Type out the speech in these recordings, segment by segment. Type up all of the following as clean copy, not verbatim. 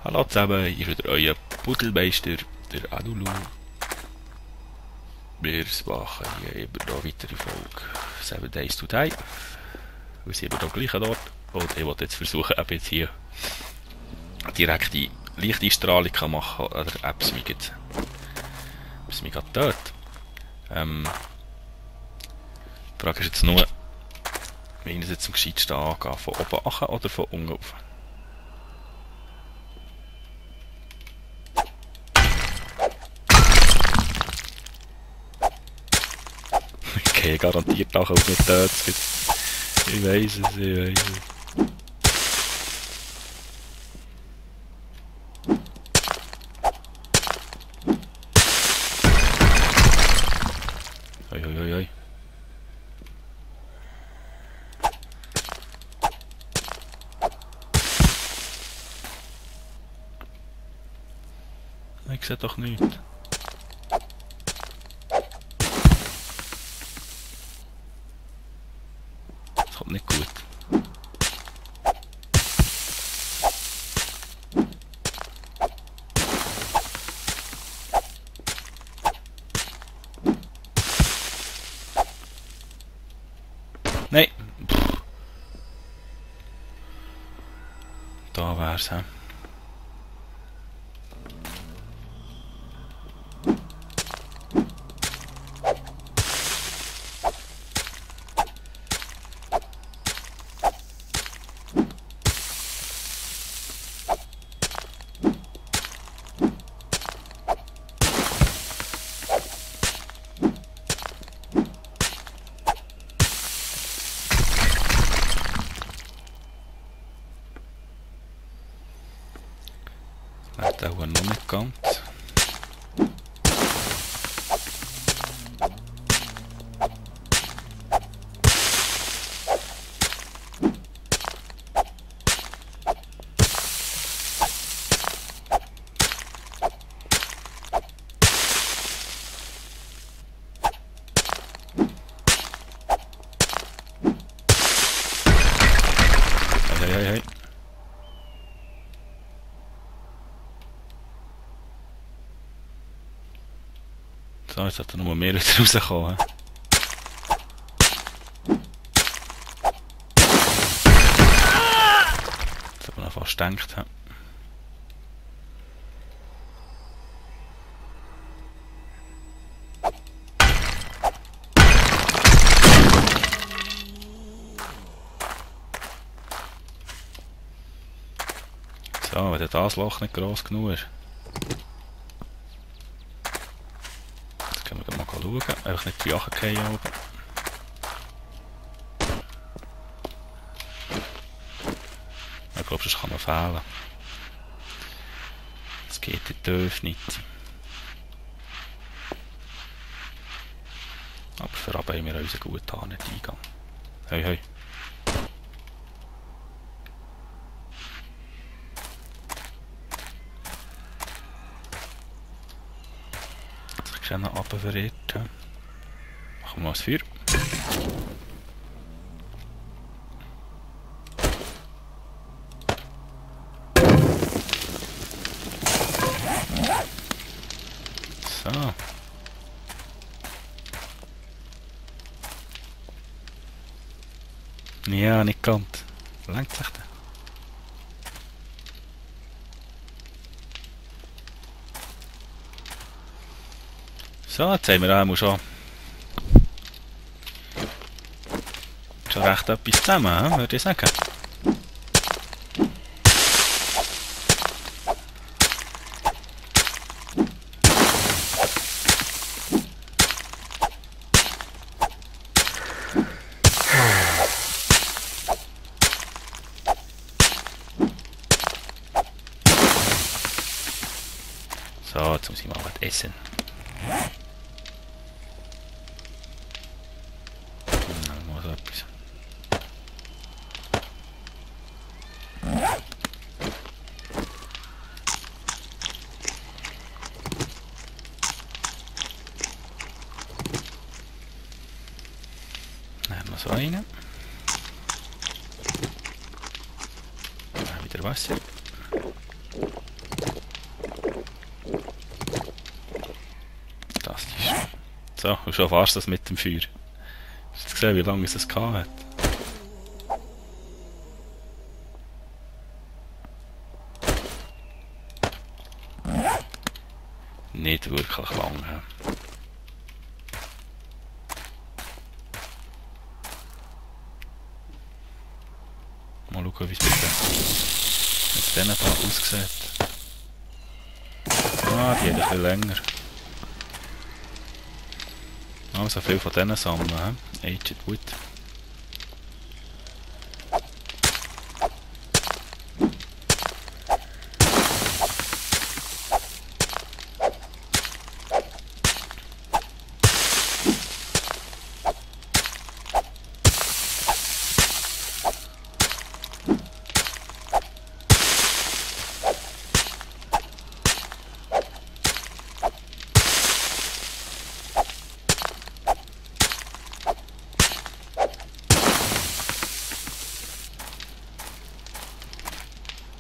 Hallo zusammen, hier ist wieder euer Pudelmeister, der Adulu. Wir machen hier immer noch eine weitere Folge 7 Days to Die. Wir sind immer noch gleich dort. Und ich wollte jetzt versuchen, ob ich jetzt hier direkte Lichteinstrahlung kann machen kann, oder ob es mich gerade tötet. Die Frage ist jetzt nur, wie ich es jetzt am gescheitsten angehe, von oben nach oder von unten auf. Okay, garantiert nachher auf mich tötet. Ich weiss es. Oi. Ich sehe doch nichts. Das kommt nicht gut. Nein. Da wär's, hä? Wird auch noch nicht ganz. Hey. So, jetzt hat er noch mehr wieder rauskommen. Das hat man noch fast gedacht. So, wenn das Loch nicht gross genug ist. Jetzt können wir mal schauen. Einfach nicht die Jache fallen oben. Ich glaube, das kann noch fehlen. Das geht in die Tiefe nicht. Aber für Abend haben wir unseren guten nicht Eingang. Hey. Schön noch runterverirrt. Machen wir mal das Feuer. So. Ja, nicht ganz. Langt sich da. So, jetzt haben wir auch schon recht etwas zusammen, würde ich sagen. So, jetzt muss ich mal was essen. Mal so etwas. Nehmen wir so rein. Wieder Wasser. So, und schon fast das mit dem Feuer. Hast du gesehen, wie lange es gehabt hat? Nicht wirklich lange. Mal schauen, wie es mit denen da aussieht. Ah, die hat ein bisschen länger. Also viel von denen sammeln, he? Aged Wood.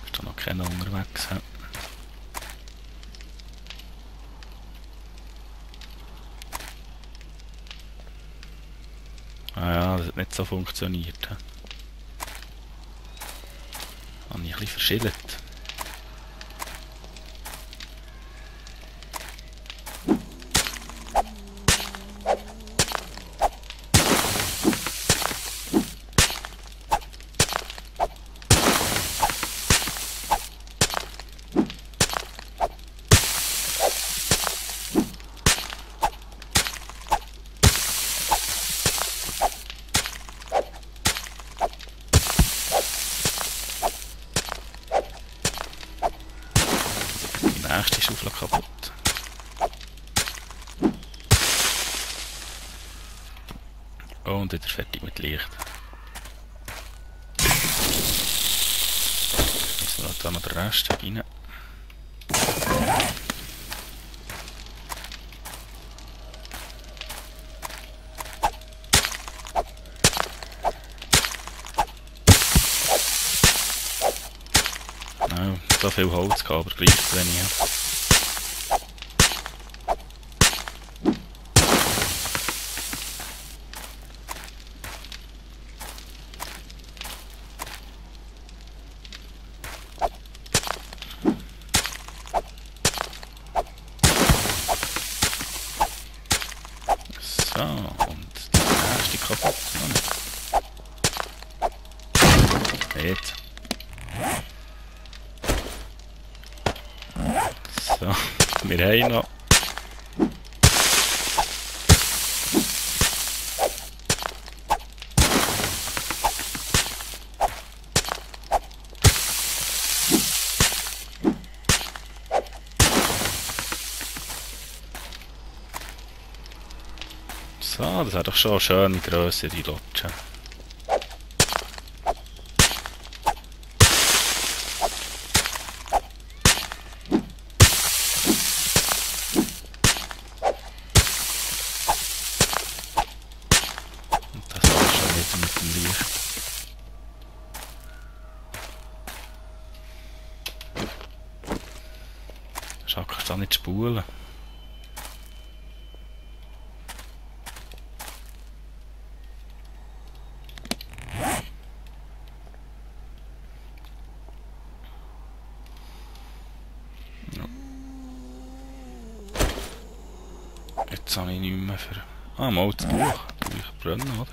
Ist da noch keiner unterwegs, he? Ah ja, das hat nicht so funktioniert. He? Habe ich ein bisschen verschillt. Die nächste Schaufel kaputt. Oh, und wieder fertig mit Licht. Jetzt noch da noch den Rest rein. Ja, so viel Holz gehabt, aber gleich zu wenig. So, und die nächste kaputt. Jetzt. So, wir haben noch. So, das hat doch schon eine schöne grössere Lotsche. Und das war schon wieder mit dem Licht. Schau, kannst du da nicht spulen. Jetzt habe ich nicht mehr für... Ah, mal das Buch. Buch brennen, oder?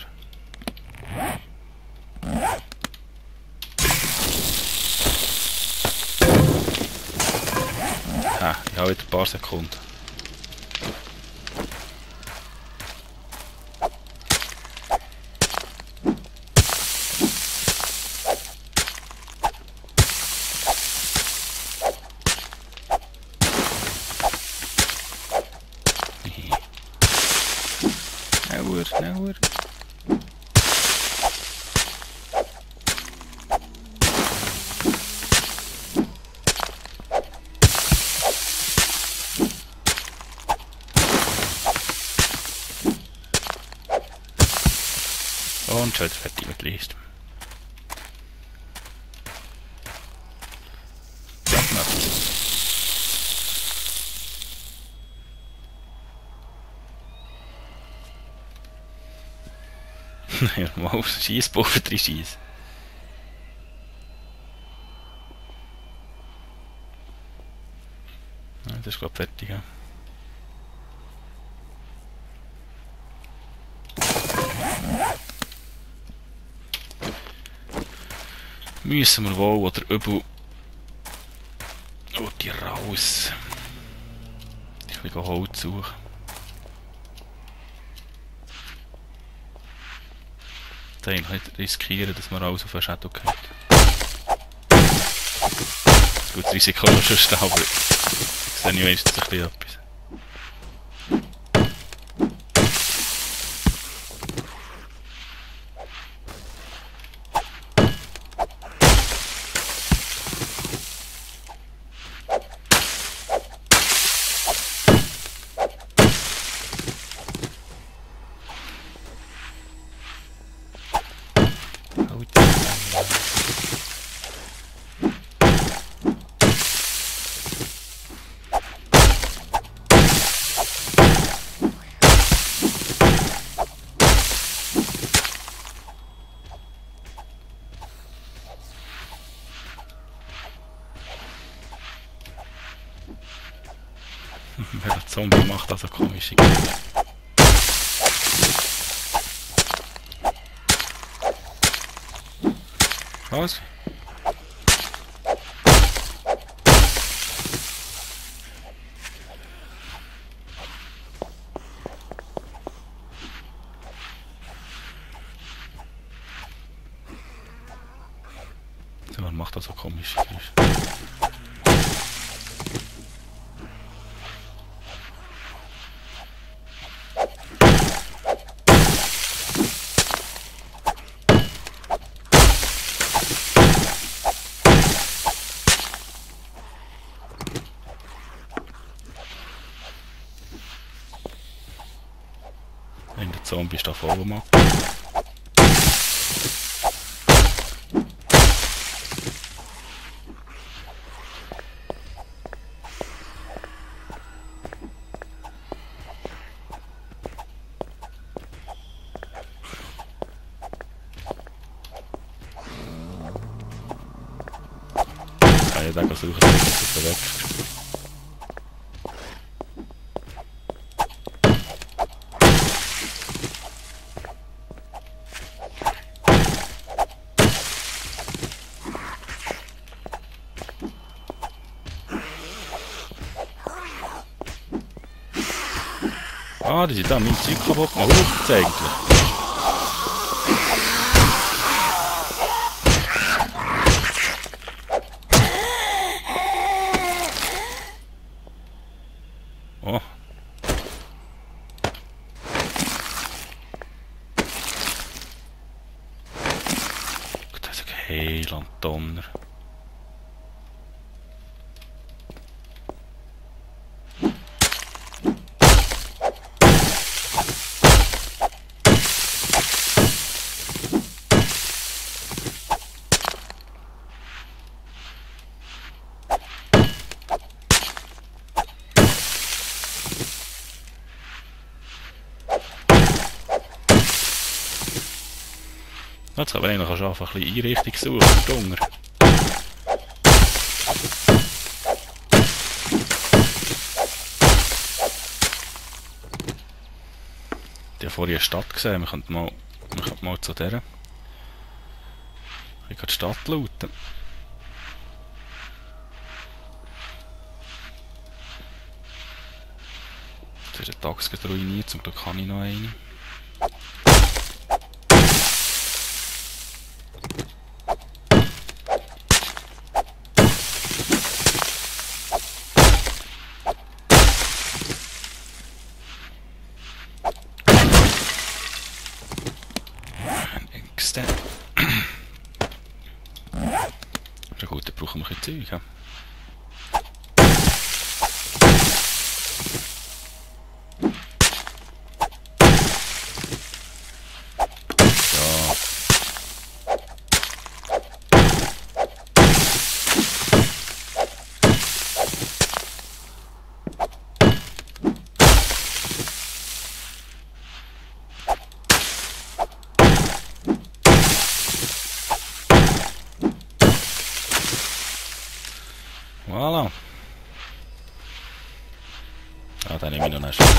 Ha, ich habe wieder ein paar Sekunden. Schneller. Und schon fertig mit Licht. Ja, mal aufs Schiesspulver drin schiessen. Ja, das ist glaube ich fertig, ja. Müssen wir wohl oder übel die raus. Ich will Holz suchen. Da nicht riskieren, dass man alles auf den Shadow geht. Gut, das Risiko ist schon stehen, aber ich sehe nicht wenigstens ein bisschen etwas. Wer ein Zombie macht, also komische Geschichte. Was? So, wer macht also komische Geschichte? Wenn der Zombie ist da vorne macht. Kann ich da suchen, dass es bewegt. Ah, die sind da mein Zeug kaputt gemacht. Was ist eigentlich? Oh. Das ist ein Heiland-Donner. Jetzt kann man eigentlich schon einfach ein bisschen Einrichtung suchen für die Hunger. Ich habe vorhin eine Stadt gesehen, wir könnten mal zu der. Ich kann die Stadt looten. Jetzt ist der Tax ruiniert, zum Glück kann ich noch eine. Ja gut, dann brauchen wir ein bisschen Zeug. Ja. Voilà. Ah, dann nehme ich noch eine Stunde.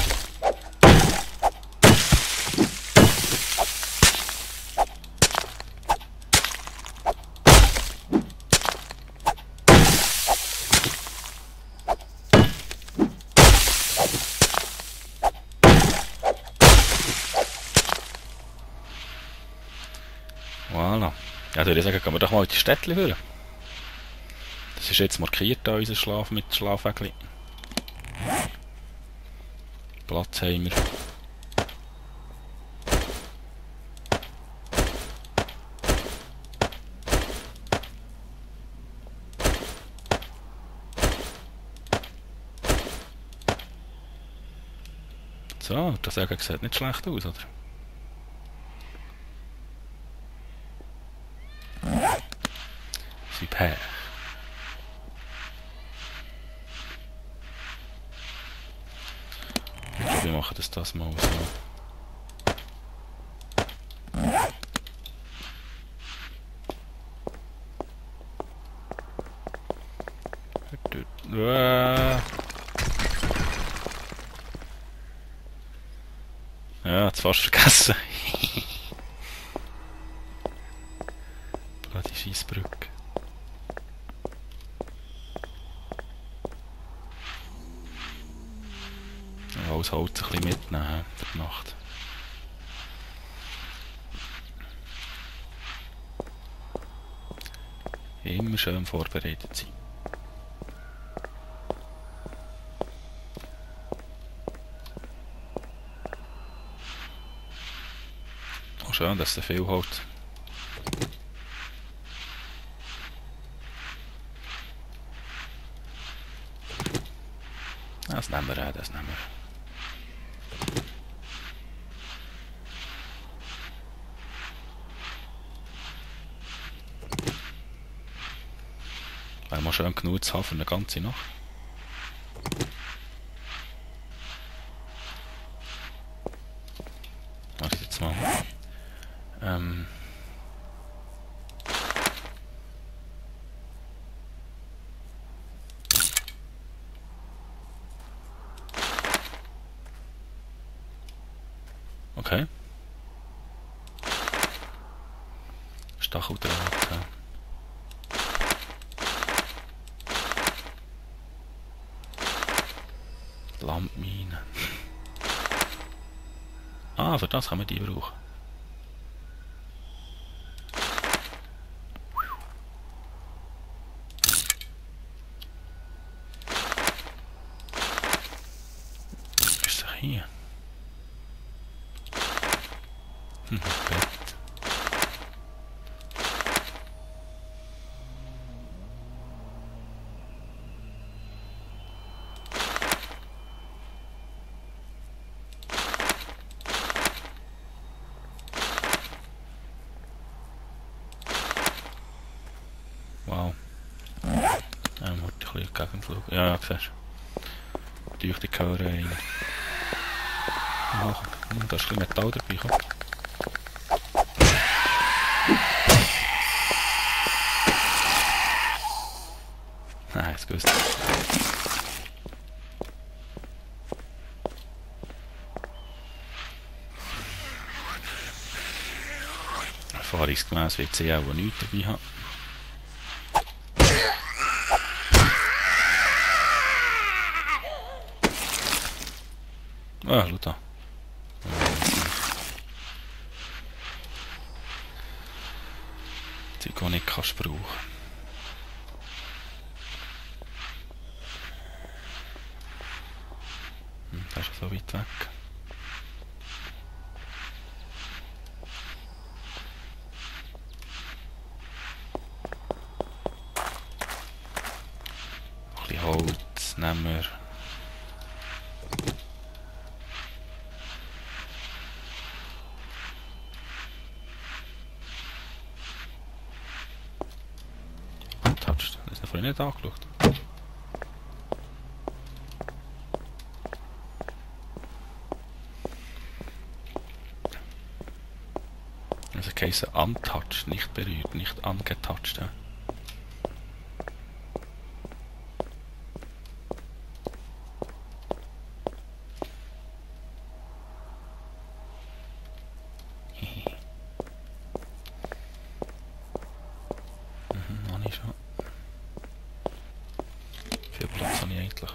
Voilà. Ja, würde ich sagen, gehen wir doch mal in die Städtchen führen. Das ist jetzt markiert da, unser Schlaf mit Schlafwägel. Platz haben wir. So, das sieht nicht schlecht aus, oder? Super. Ich glaube, wir machen das mal so. Ja, jetzt fast vergessen. Die Scheissbrücke. Ja, alles Holz ein bisschen mitnehmen für die Nacht. Immer schön vorbereitet sein. Oh, schön, dass es viel Holz. Das nehmen wir auch, das nehmen wir. Wäre mal schön genug zu haben für eine ganze Nacht. Warte jetzt mal. Okay. Stacheldraht. Ja. Landmine. Ah, für das kann man die brauchen. Was ist das hier? Bett. Wow. Ein bisschen Gegenflug. Ja, siehst du. Durch die Köhre rein. Da ist ein bisschen Metall dabei. Komm. Nein, ist gut. Erfahrungsgemäß wird sie auch nichts dabei haben. Ah, schau da. Die gar nicht kannst brauchen. Das ist so weit weg. Ein bisschen Holz nehmen wir. Untouched. Das ist ja vorhin nicht angeschaut. Also Käse untouched, nicht berührt, nicht angetouched. Ja. gemütlich.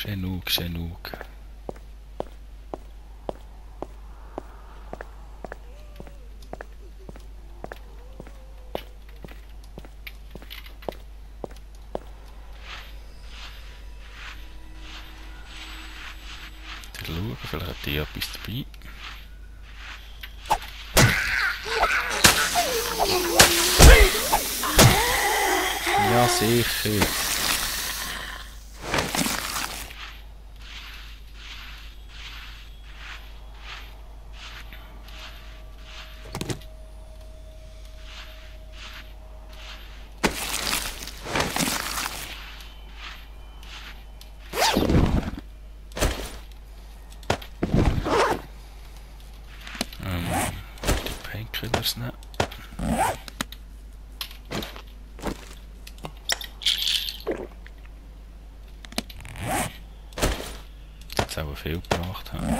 Genug, genug. Schauen, vielleicht hat die etwas dabei. Ja, sicher. Die Painkillers nicht. Jetzt auch viel gebracht haben.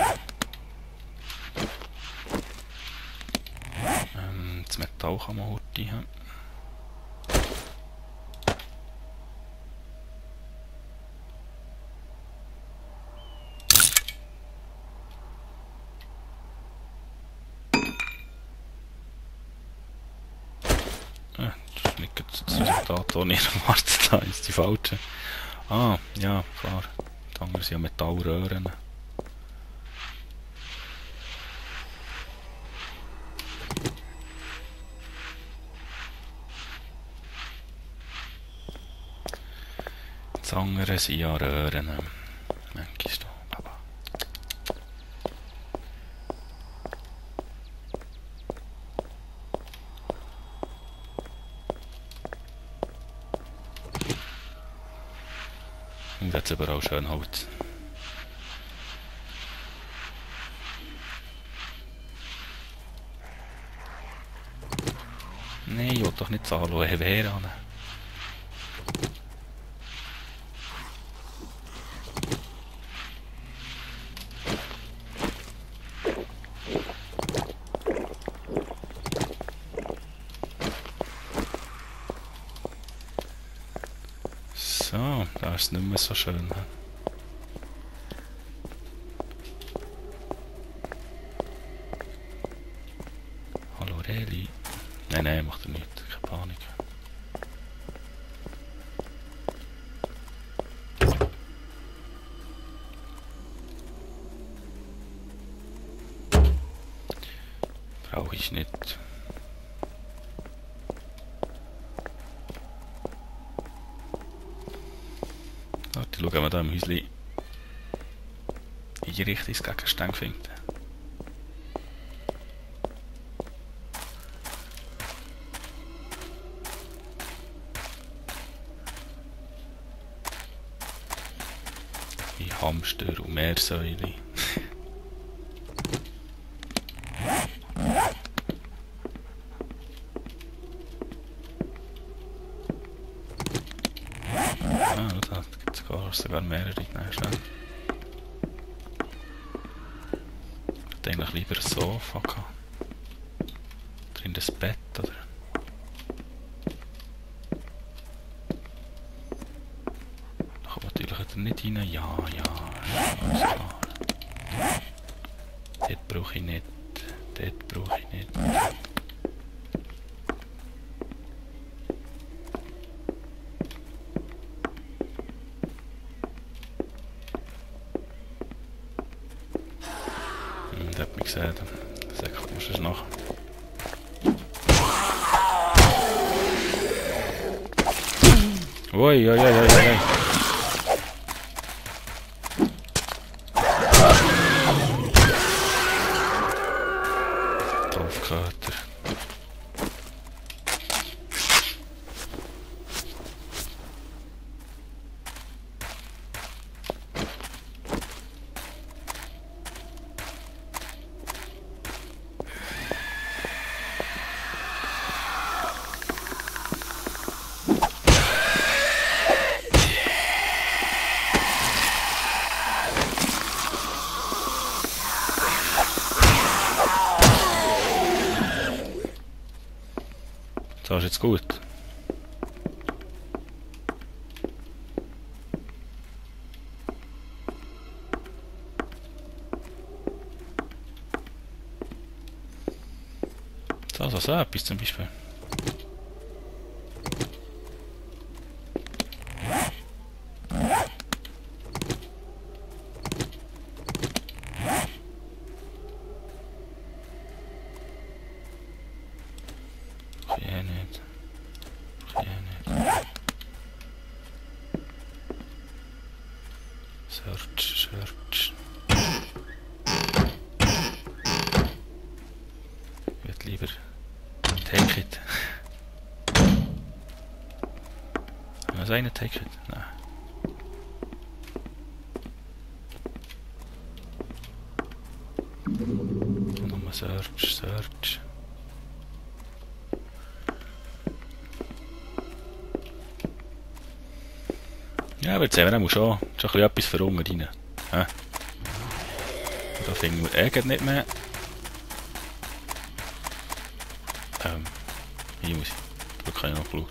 Das Metall kann man heute haben. Das ist nicht das Resultat, das ich erwartet habe, ist die falsche. Ah, ja, klar. Die anderen sind ja Metallröhren. Das andere sind ja Röhren. Manchmal da. Und jetzt überall schön Holz. Nein, ich will doch nicht zahlen, wer an. So, da ist es nicht mehr so schön. Hallo Reli. Nein, macht er nicht. Keine Panik. Brauche ich nicht. Warte, schauen wir da im Häuschen in die richtiges Gegenstand finden. Wie Hamster und Meersäule. Da gibt es sogar mehrere. Nein, schnell. Ich hätte eigentlich lieber ein Sofa gehabt. Drin das Bett, oder? Da kommt natürlich nicht rein. Ja, alles klar. Dort brauche ich nicht. Dort brauche ich nicht. Das hat mich gesehen. Sag, kommst du es nach? Ui. Draufgehört. So ist jetzt gut. so etwas zum Beispiel. Ja, nicht. Ja, nicht. Search, search. Ich würde lieber take it. Was eine take it? Nein. Und nochmal search, search. Ja, aber jetzt sehen wir auch schon ein bisschen etwas für unten rein. Ja. Da finden wir nicht mehr. Hier muss ich. Da kann ich noch geschaut.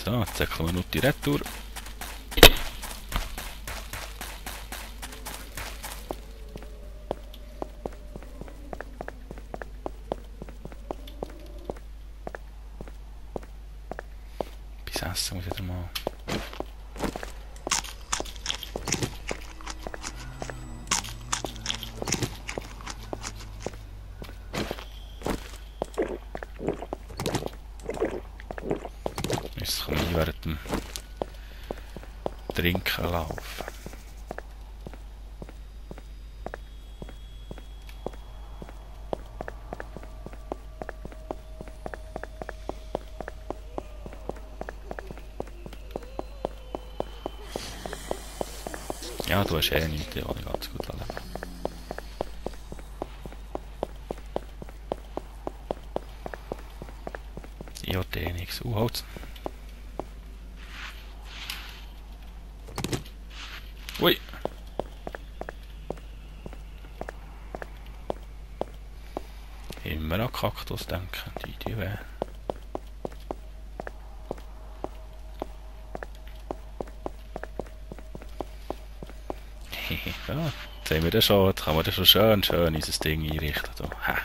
So, jetzt säckeln wir noch die Retour. Bis essen muss ich wieder mal. Jetzt kann ich während dem Trinken laufen. Ja, du hast nichts, ja, ich ganz gut leben. Ich hatte nichts. Holz. Ui. Immer an Kaktus denken, die weh. Ja, jetzt haben wir das schon, jetzt kann man das schon schön unser Ding einrichten. So. Ha.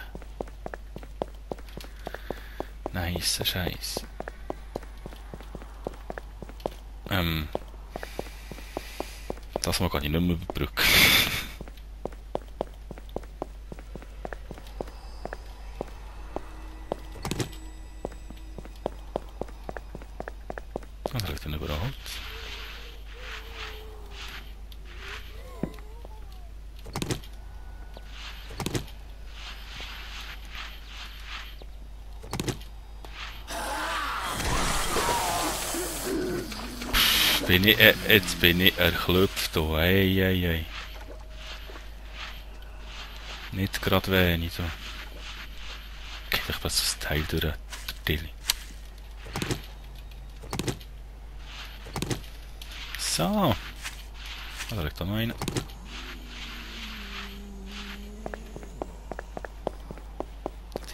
Nice Scheiß. Das mal kann ich nicht mehr überbrücken. Dann liegt dann überall Holz. Jetzt bin ich erklüpft. Oh, ei. Nicht gerade wenig. So. Geht ich das Teil durch den Tilly. So. Da liegt da noch einer.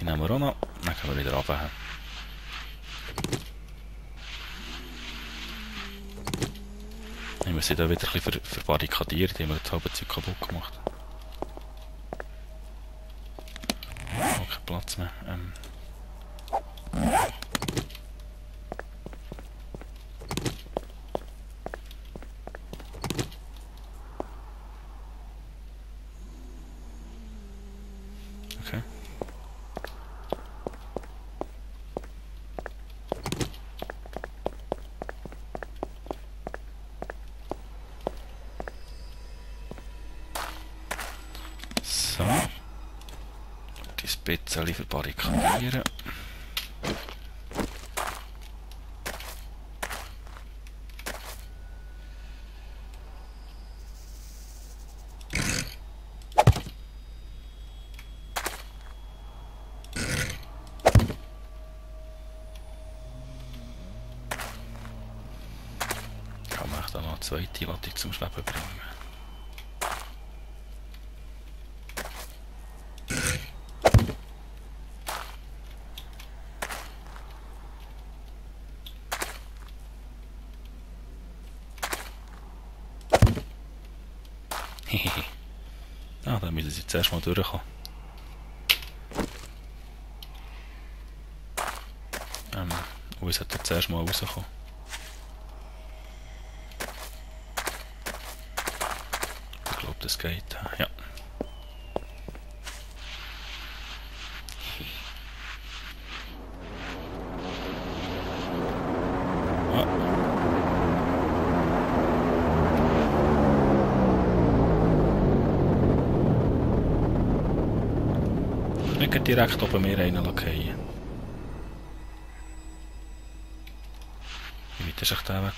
Die nehmen wir auch noch. Dann können wir wieder runterhängen. Wir sind da wieder ein bisschen verbarrikadiert, die haben wir das halbe Zeug kaputt gemacht. Oh, kein Platz mehr. Okay. So. Die Spezielle verbarrikadieren. Kann man da noch eine zweite Lattung zum Schweben bringen. Ah, da müssen sie zuerst mal durchkommen. Und es sollte zuerst mal rauskommen. Ich glaube, das geht. Ja. Nicht direkt oben mehr reinlackieren. Wie weit ist echt der weg?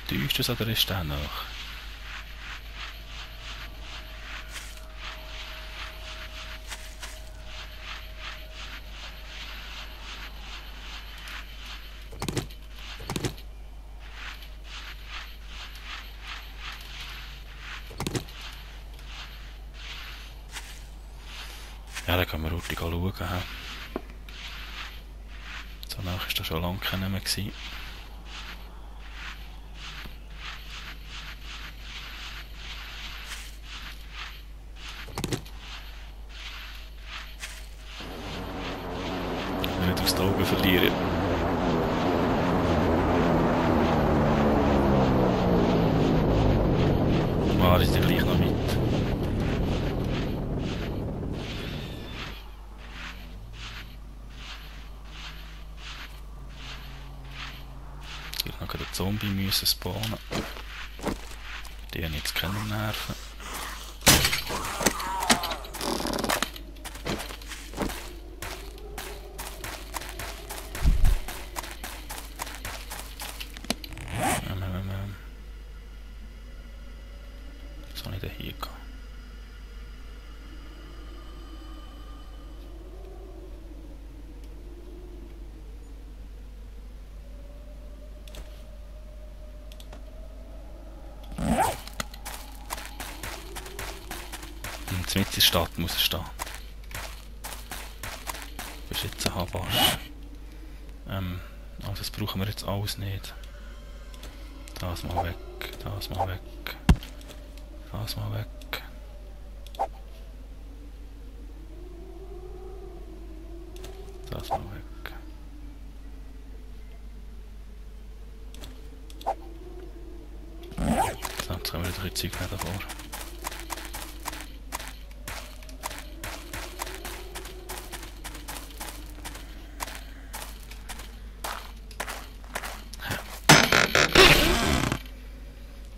Täuscht es oder ist der noch? Ja, da können wir ruhig schauen. So nah war das schon lange nicht mehr gewesen. Nicht aus den Augen verlieren. War ist ja gleich noch mit. Ich noch einen Zombie müssen spawnen. Die haben jetzt keine Nerven. Was habe ich denn hier gehabt? Und mit in der Stadt muss er stehen. Das ist jetzt ein Habasch. Also das brauchen wir jetzt alles nicht. Das mal weg, das mal weg. Das mal weg. Das mal weg. So, jetzt können wir wieder Zeug davor.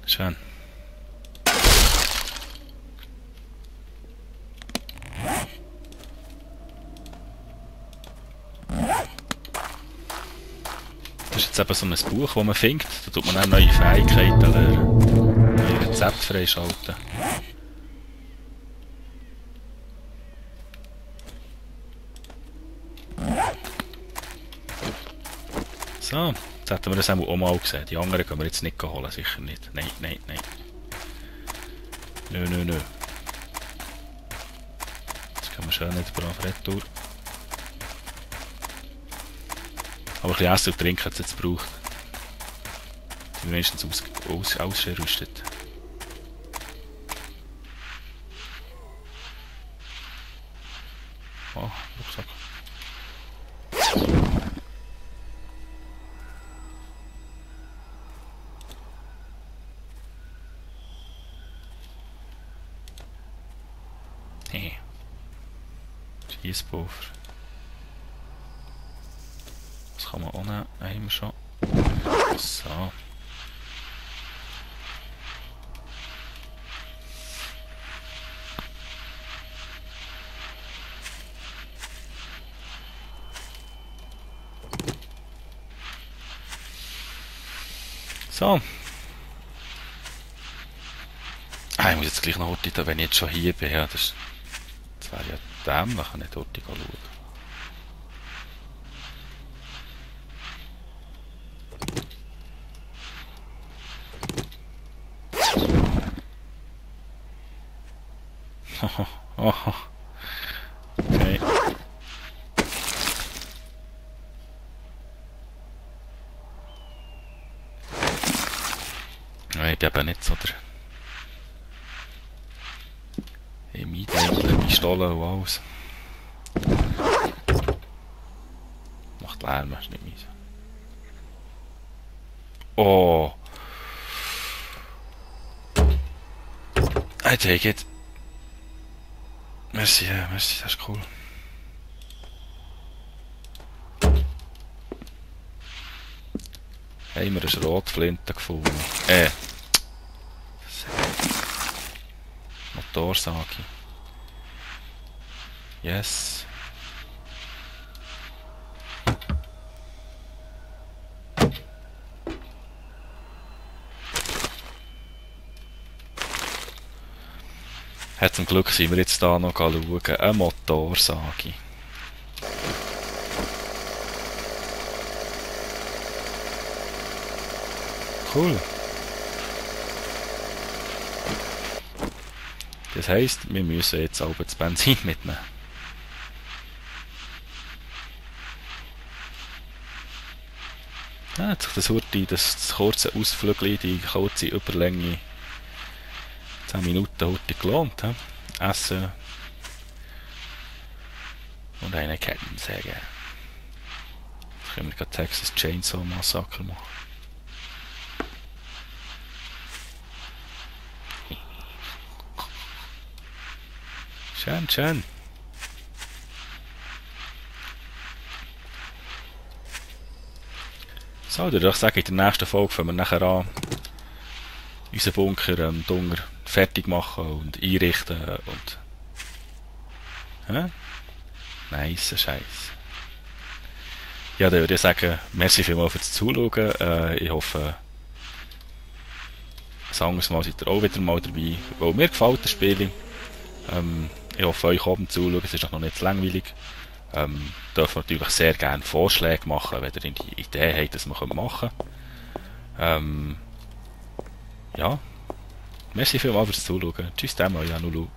Schön. Das ist jetzt eben so ein Buch, das man findet. Da tut man auch neue Fähigkeiten lernen. Neue Rezepte freischalten. So, jetzt hätten wir das auch mal gesehen. Die anderen können wir jetzt nicht holen, sicher nicht. Nein, nein, nein. Nö, nö, nö. Jetzt können wir schön nicht brav retour. Aber ein bisschen Essen und Trinken hat es jetzt gebraucht. Die sind meistens ausgerüstet. Oh, Rucksack. Hey. Schießpulver. Das kann man auch nehmen. Haben wir schon. So. So. Ich muss jetzt gleich noch heute, wenn ich jetzt schon hier bin, ja, das wäre ja dämlich, wenn ich dort schauen. bin eben nicht so der... Im Eindenken, Pistolen und alles. Macht Lärm, ist nicht meins. Oh! Hey, geht. Merci, merci, das ist cool. Haben wir eine Schrotflinte gefunden. Motorsage. Yes. Zum Glück sind wir jetzt da noch schauen. Eine Motorsage. Cool. Das heisst, wir müssen jetzt auch das Benzin mitnehmen. Ja, hat sich das kurze Ausflügel, die kurze Überlänge 10 Minuten heute gelohnt. He? Essen und eine Kettensäge. Jetzt können wir gerade Texas Chainsaw Massacre machen. Schön, schön. So, ich würde sagen, in der nächsten Folge fangen wir nachher an, unseren Bunker Dunger fertig machen und einrichten und... Nice Scheiß. Ja, dann würde ich sagen, merci vielmals fürs Zuschauen. Ich hoffe, ein anderes Mal seid ihr auch wieder mal dabei, weil mir gefällt das Spiel. Ich hoffe, euch oben zuschauen, es ist noch nicht zu langweilig. Dürft natürlich sehr gerne Vorschläge machen, wenn ihr die Idee habt, dass wir machen können. Ja, merci vielmals fürs Zuschauen. Tschüss, euer Nulu.